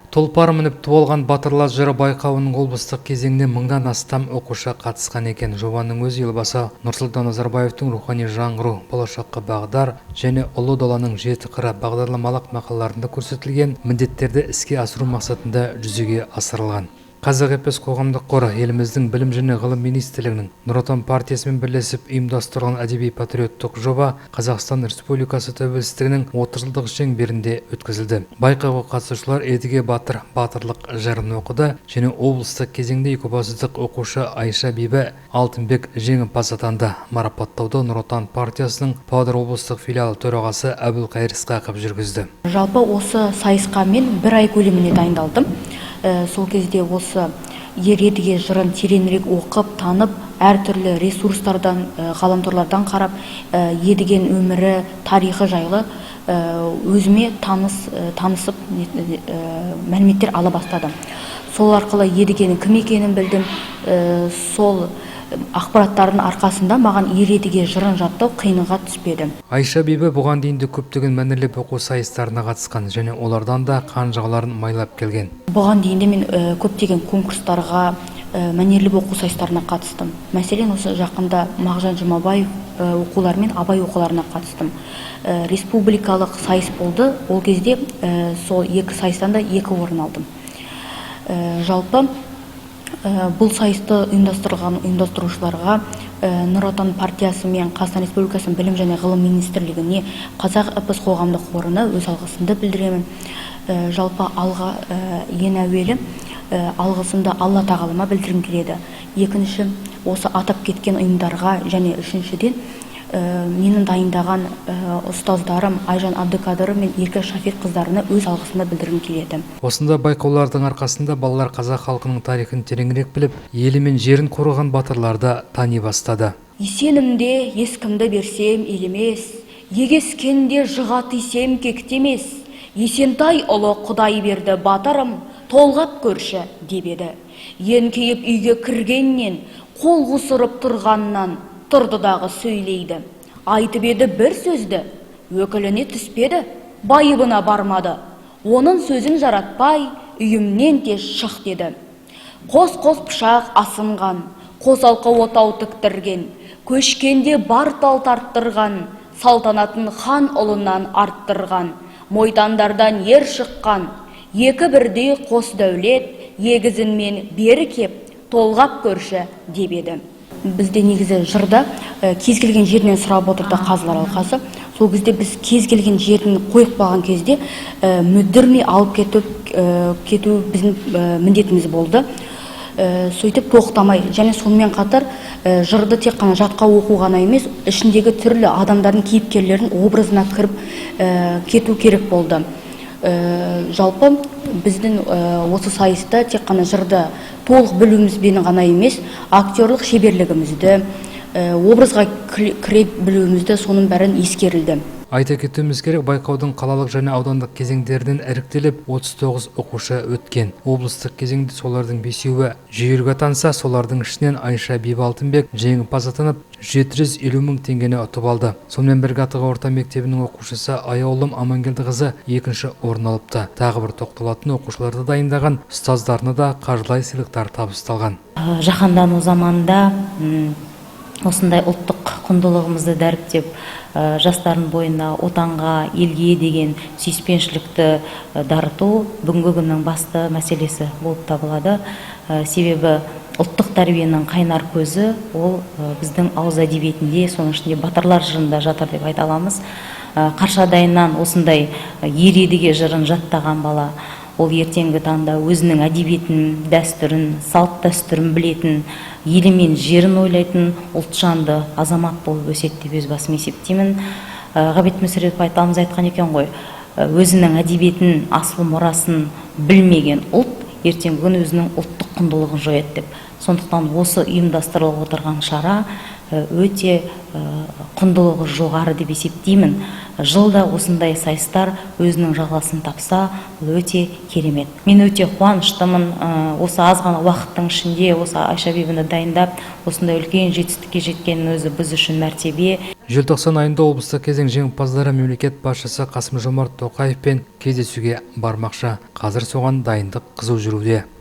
Тұлпар мініп туалған батырлар жыры байқауының облыстық кезеңіне мыңнан астам оқушы қатысқан екен. Жобаның өзі Елбасы Нұрсұлтан Назарбаевтың «Рухани жаңғыру, болашаққа бағдар» және «Ұлы даланың жеті қыры» бағдарламалық мақалаларында көрсетілген міндеттерді іске асыру мақсатында жүзеге асырылған. Қазақ эпос қоғамдық қоры еліміздің Білім және ғылым министрлігінің, Нұр Отан партиясымен бірлесіп ұйымдастырылған әдеби патриоттық жоба Қазақстан Республикасы тәуелсіздігінің 30 жылдық шеңберінде өткізілді. Байқауға қатысушылар Едіге батыр батырлық жырын оқыды және облыстық кезеңде екібастұздық оқушы Айша Бибі Алтынбек жеңімпаз атанды. Марапаттауды Нұр Отан партиясының Павлодар облыстық филиалы төрағасы Әбілқайыр Ысқақов жүргізді. Жалпы, осы сайысқа мен бір ай көлемінде дайындалдым. Сол кезде осы Ер Едіге жырын тереңірек оқып, танып, әртүрлі ресурстардан, ғаламторлардан қарап, Едігенің өмірі, тарихы жайлы өзіме танысып, мәліметтер ала бастадым. Сол арқылы Едігенің кім екенін білдім. Сол ақпараттардың арқасында маған Ер Едіге жырын жаттау қиынға түспеді. Айша Бибі бұған дейін де көптеген мәнерлеп оқу сайыстарына қатысқан және олардан да қанжығаларын майлап келген. Бұған дейін де мен көптеген конкурстарға, мәнерлеп оқу сайыстарына қатыстым. Мәселен, осы жақында Мағжан Жұмабаев оқулары мен Абай оқуларына қатыстым. Республикалық сайыс болды. Ол кезде сол екі сайыстан да екі орын алдым. Жалпы, бұл сайысты ұйымдастырған ұйымдастырушыларға, Нұр Отан партиясы мен Қазақстан Республикасының Білім және ғылым министрлігіне, Қазақ эпос қоғамдық қорына өз алғысымды білдіремін. Жалпы, алға ең әуелі алғысымды Алла тағалама білдіргім келеді. Екінші, осы атап кеткен ұйымдарға және үшіншіден, менің дайындаған ұстаздарым Айжан Абдықадырова мен Ерке Шафир қыздарына өз алғысымды білдіргім келеді. Осындай байқаулардың арқасында балалар қазақ халқының тарихын тереңірек біліп, елі мен жерін қорғаған батырларды тани бастады. Есенімде ескімді берсем елемес, егескенде жыға тисем кектемес, Есентай ұлы Құдай берді батырым, толғап көрші деп еді. Еңкейіп үйге кіргеннен, қол қусырып тұрғаннан, тұрды дағы сөйлейді. Айтып еді бір сөзді, өкіліне түспеді, байыбына бармады. Оның сөзін жаратпай, үйімнен тез шық деді. Қос-қос пышақ асынған, қосалқы отау тіктірген, көшкенде бар тал тарттырған, салтанатын хан ұлынан арттырған, мойтандардан ер шыққан, екі бірдей қос дәулет, егізінмен бері кеп, толғап көрші деп еді. Бізде негізі жырда кез келген жерінен сұрап отырды қазылар алқасы. Сол кезде біз кез келген жерін қойып қалған кезде мүдірмей алып кету біздің міндетіміз болды. Сөйтіп тоқтамай және сонымен қатар жырды тек қана жатқа оқу ғана емес, ішіндегі түрлі адамдардың, кейіпкерлердің образына кіріп кету керек болды. Жалпы, біздің осы сайыста тек қана жырды толық білуімізбен ғана емес, актерлық шеберлігімізді, образға кіре білуімізді, соның бәрін ескерілді. Айта кетуіміз керек, байқаудың қалалық және аудандық кезеңдерінен іріктеліп 39 оқушы өткен. Облыстық кезеңде солардың бесеуі жүйрік атанса, солардың ішінен Айша Бибі Алтынбек жеңімпаз атанып, 750 мың теңгені ұтып алды. Сонымен бірге Атырау орта мектебінің оқушысы Аяулым Амангелдіқызы екінші орын алыпты. Тағы бір тоқталатын, оқушыларды дайындаған ұстаздарына да қаржылай сыйлықтар табысталған. Жаһандану заманында осындай ұлттық құндылығымызды дәріптеп, жастардың бойына отанға, елге деген сүйіспеншілікті дарыту бүгінгі күннің басты мәселесі болып табылады. Себебі ұлттық тәрбиенің қайнар көзі ол біздің ауыз әдебиетінде, соның ішінде батырлар жырында жатыр деп айта аламыз. Қаршадайынан осындай Ер Едіге жырын жаттаған бала ол ертеңгі таңда өзінің әдебиетін, дәстүрін, салт дәстүрін білетін, елі мен жерін ойлайтын ұлтжанды азамат болып өседі деп өз басым есептеймін. Ғабит Мүсірепов атамыз айтқан екен ғой, өзінің әдебиетін, асыл мұрасын білмеген ұлт ертеңгі күні өзінің ұлттық құндылығын жояды деп. Сондықтан осы ұйымдастырылып отырған шара өте құндылығы жоғары деп есептеймін. Жылда осындай сайыстар өзінің жалғасын тапса, бұл өте керемет. Мен өте қуаныштымын. Осы аз ғана уақыттың ішінде осы Айша Бибіні дайындап, осындай үлкен жетістікке жеткенінің өзі біз үшін мәртебе. Желтоқсан айында облыстық кезең жеңімпаздары мемлекет басшысы Қасым-Жомарт Тоқаевпен кездесуге бармақшы. Қазір соған дайындық қызу жүруде.